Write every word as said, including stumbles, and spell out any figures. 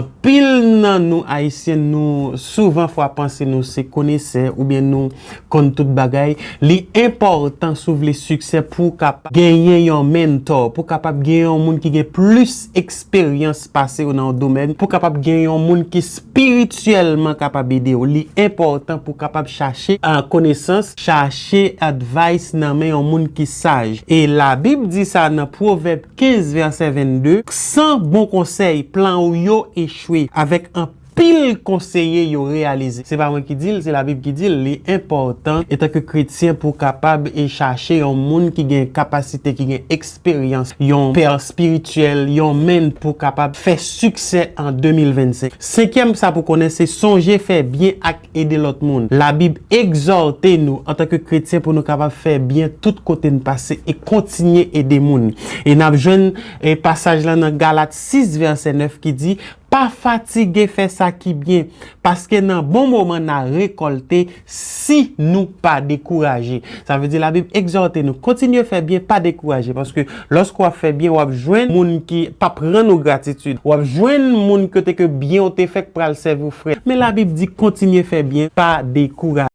Anpil nan nou Ayisyen, nou souvan fwa panse nou se konesè oubyen nou konn tout bagay. Li enpòtan si w vle siksè pou w kapab genyen yon mentor, pou w kapab genyen yon moun ki gen plis eksperyans pase w nan yon domèn, pou w kapab genyen yon moun ki espirityèlman kapab ede w. Li enpòtan pou w kapab chache, ah, konesans, chache advice nan men yon moun ki saj. E Labib di sa nan Pwovèb kenz vèsè vennde, san bon konsèy, plan w yo echwe, avèk anpil konseye yo reyalize. Se pa mwen ki di l, se Labib ki di l. Li enpòtan, antanke kretyen, pou w kapab e chache yon moun ki gen kapasite, ki gen eksperyans, yon pè espirityèl, yon mentor pou w kapab fè siksè an de mil vennsenk. Senkyèm sa pou konnen, se sonje fè byen ak ede lòt moun. Labib egzòte nou, antanke kretyen, pou nou kapab fè byen tout kote n pase e kontinye ede moun. E n ap jwenn, e, pasaj la nan Galat sis vèsè nèf ki di, pa fatige fè sa ki byen, paske nan bon moman n a rekòlte si nou pa dekouraje. Sa vle di Labib egzòte nou, kontinye fè byen, pa dekouraje, paske lòske w ap fè byen, w ap jwenn moun ki p ap rann ou gratitid. W ap jwenn moun kote ke byen w te fè k pral sèvi w frè. Men Labib di kontinye fè byen, pa dekouraje.